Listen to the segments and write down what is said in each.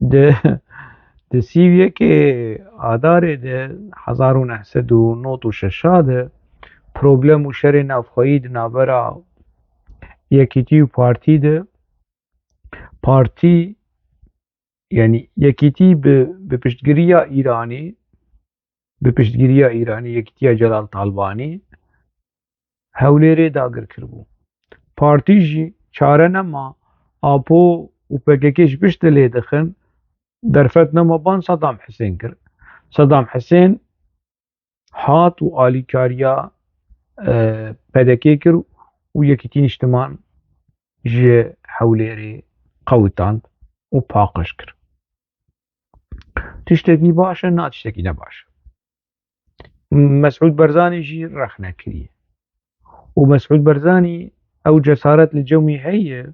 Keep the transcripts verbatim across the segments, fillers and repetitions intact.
Di, di sî û yekê Adarê de hezar û neh sed û nod û şeş de problem û şerê navxweyî di navbera Yekîtî û Partî de, Partî, yanî Yekîtî bi, bi piştgiriya Îranê, bi piştgiriya Îranê, Yekîtiya Celal Talbanî, Hewlêrê dagir kiribû. Partî jî çare nema, Apo û P K K ji pişt de lê dixin, derfet nema ban Sedam Hisên kir. Sedam Hisên hat û alîkariya, e, P D K kir û Yekîtî Niştiman ji Hewlêrê qewitand û paqij kir. Tiştekî baş e, na tiştekî ne baş e. Mesûd Barzanî jî rexne kiriye. Û Mesûd Barzanî ew cesaret li cem wî heye,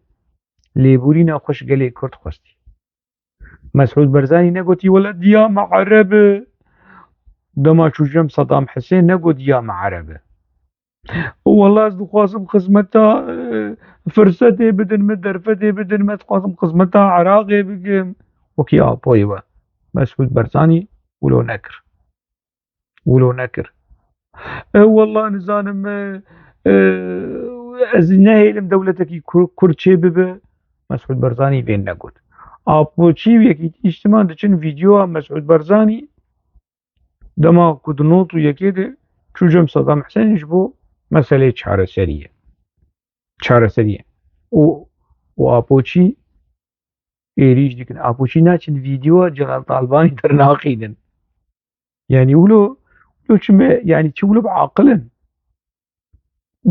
lêborîna xwe ji gelê Kurd xwestî. Mesûd Barzanî negotî, "Wele diya me ereb e." Dema çû cem Sedam Hisên negot, "Diya me ereb e." "Wele ez dixwazim xizmeta, e, firsetê bidin min, derfetê bidin min, ez dixwazim xizmeta Iraqê bikim." Wekî Apoyê we. Mesûd Barzanî wilo nekir. Wilo nekir. E, wele nizanim, e, e, ez nehêlim dewletekî Kur-, Kurd çê bibe. Mesûd Barzanî vê negot. Apoçî û Yekîtî Niştiman diçin vîdeoya Mesûd Barzanî dema ku di nod û yekê de çû cem Sedam Hisên ji bo meselê çareseriyê. Çareseriyê. Û, û Apoçî êrîş dikin. Apoçî naçin vîdeoya Celal Talbanî dernaxînin. Yanî wilo, wilo çi me, yanî çi wilo bi aqil in.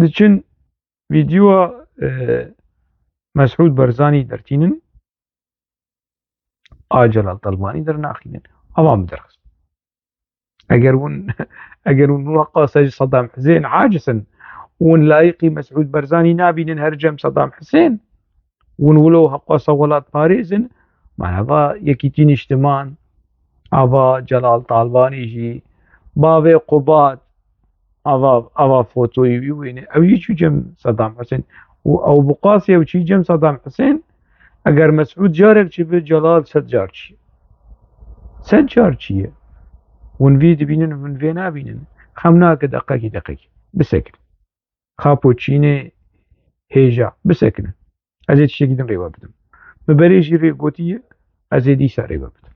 Diçin vîdeoya, e, Mesûd Barzanî dertînin, a Celal Talbanî dernaxînin. Ava min derxist. Eger hûn, eger hûn weqasa ji Sedam Hisên aciz in, hûn layiqî Mesûd Barzanî nabînin her cem Sedam Hisên, hûn wilo heqasa welatparêz in, mana va Yekîtî Niştiman, ava Celal Talbanî jî, bavê Qubat, ava, ava fotoyê wî wêne. Ew jî çû cem Sedam Hisên. Û ew bi qasî ew çî cem Sedam Hisên, eger Mesûd carek çi bi, Celal sed car çi ye. Sed car çi ye. Hûn vî dibînin, hûn vê nabînin. Xem nake, deqekî, deqekî. Bisekin. Xapo çînê hêja. Bisekinin. Ez ê tiştekî din rê we bidim. Min berê jî rê gotiye, ez ê dîsa rê we bidim.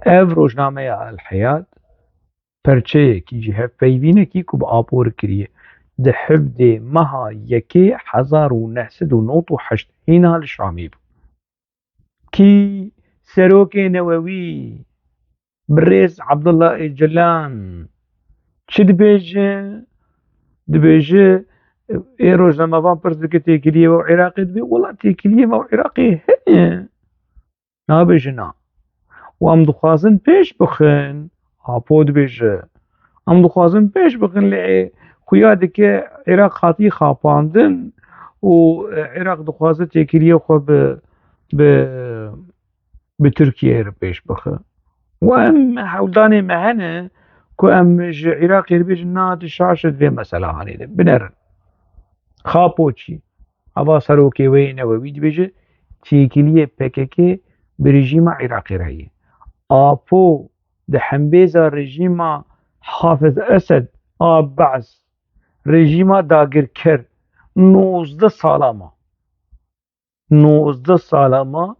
Ev rojnameya El Heyat perçeyekî ji hevpeyvînekî ku bi Apo re kiriye, di hevdê meha yekê hezar û neh sed û nod û heşt hîna li Şamê bû. Kî serokê newewî, birêz Abdullah Ocalan çi dibêje? Dibêje, ê rojnamevan pirs dike têkiliyê me û Iraqê, dibê, wela têkiliyê me û Iraqê heye. Nabêje na. Û em dixwazin pêş bixin, Apo dibêje. Em dixwazin pêş bixin, lê xuya dike Iraq hatî xapandin û, e, Iraq dixwaze têkiliyê xwe bi, bi, bi Tirkiyeyê re pêş bixe. Û em hewldanê me hene ku em ji Iraqê re bêjin, na, tu şaş e, di vê mesela hanê de binerin. Xapo çi? Ava serokê wê yê newewî dibêje, têkiliyê P K K bi rejîma Iraqê re heye. Apo di hembêza rejîma Hafiz Esed a Be's, rejîma dagirker, nozdeh sala ma. Nozdeh sala ma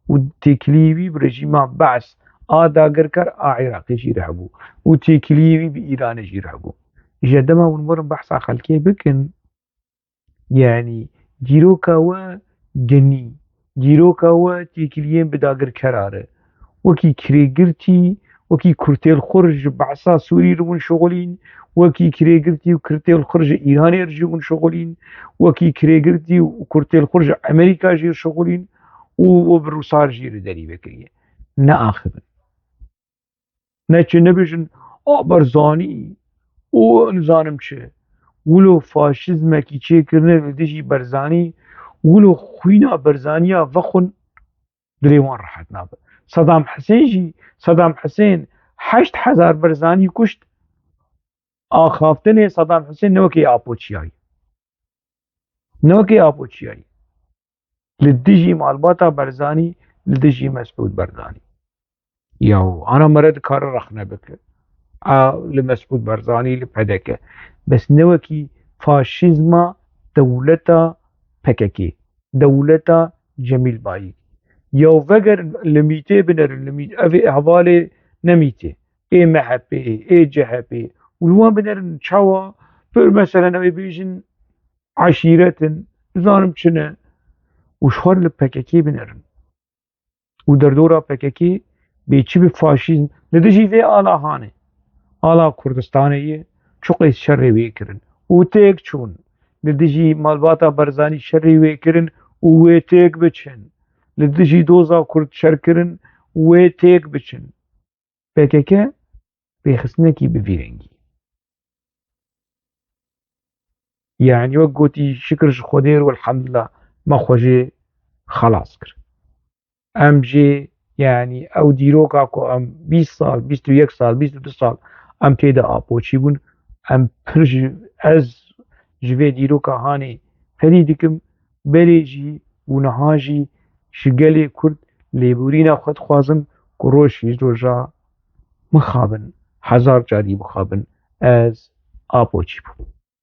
û têkiliyê wî bi rejîma Be's a dagirker a Iraqê jî re hebû û têkiliyê wî bi Îranê jî re hebû. Ji dema hûn werin behsa xelkê bikin, yanî dîroka we genî, dîroka we têkiliyên bi dagirkera re, wekî kirêgirtî, wekî kurtêl xwe ji behsa Sûrî re hûn şixulîn, wekî kirêgirtî û kurtêl xwe ji Îranê re jî hûn şixulîn, wekî kirêgirtî û kurtêl xwe ji Amerîka jî şixulîn û, û bi Rûsa re jî re derî vekiriye. Neaxivin. Neçin nebêjin, a Barzanî û nizanim çi. Wilo faşîzmekî çêkirine li dijî Barzanî, wilo xwîna Barzaniya vexwin, dilê wan rehet nabe. Sedam Hisên jî, Sedam Hisên heşt hezar Barzanî kuşt, axaftinê Sedam Hisên ne wekî Apo çiyayî. Ne wekî Apo çiyayî. Li dijî malbata Barzanî, li dijî Mesûd Barzanî. Yaw, ana mere dikare rexne bike. A, li Mesûd Barzanî, li P D K. Bes ne wekî faşîzma dewleta P K K, dewleta Cemîl Bayik. Yaw vegerin li Mîtê binerin, li Mît-, ev ê hevalê ne Mîtê. Ê M H P, ê C H P. Û li wan binerin çawa, pir meselen ew ê bêjin eşîret in, nizanim çi ne. Û ji xwe re li P K K binerin. Û derdora P K K bê çi bi faşîzm, li dijî vê ala hanê. Ala Kurdistanê ye, çiqas şerê wê kirin. Û têk çûn. Li dijî malbata Barzanî şerê wê kirin û wê têk biçin. Li dijî doza Kurd şer kirin û wê têk biçin. P K K rêxistinekî bi vî rengî. Yanî wek gotî, şikir ji Xwedê re, elhamdulillah, me xwe jê xelas kir. Em jê, yanî ew dîroka ku em bîst sal, bîst û yek sal, bîst û du sal em tê de Apoçî bûn, em pir ji, ez ji vê dîroka hanê ferî dikim, belê jî û niha jî ji gelê Kurd lêborîna xwe dixwazim ku roj ji roja mixabin, hezar carî bixabin, ez Apoçî bûm.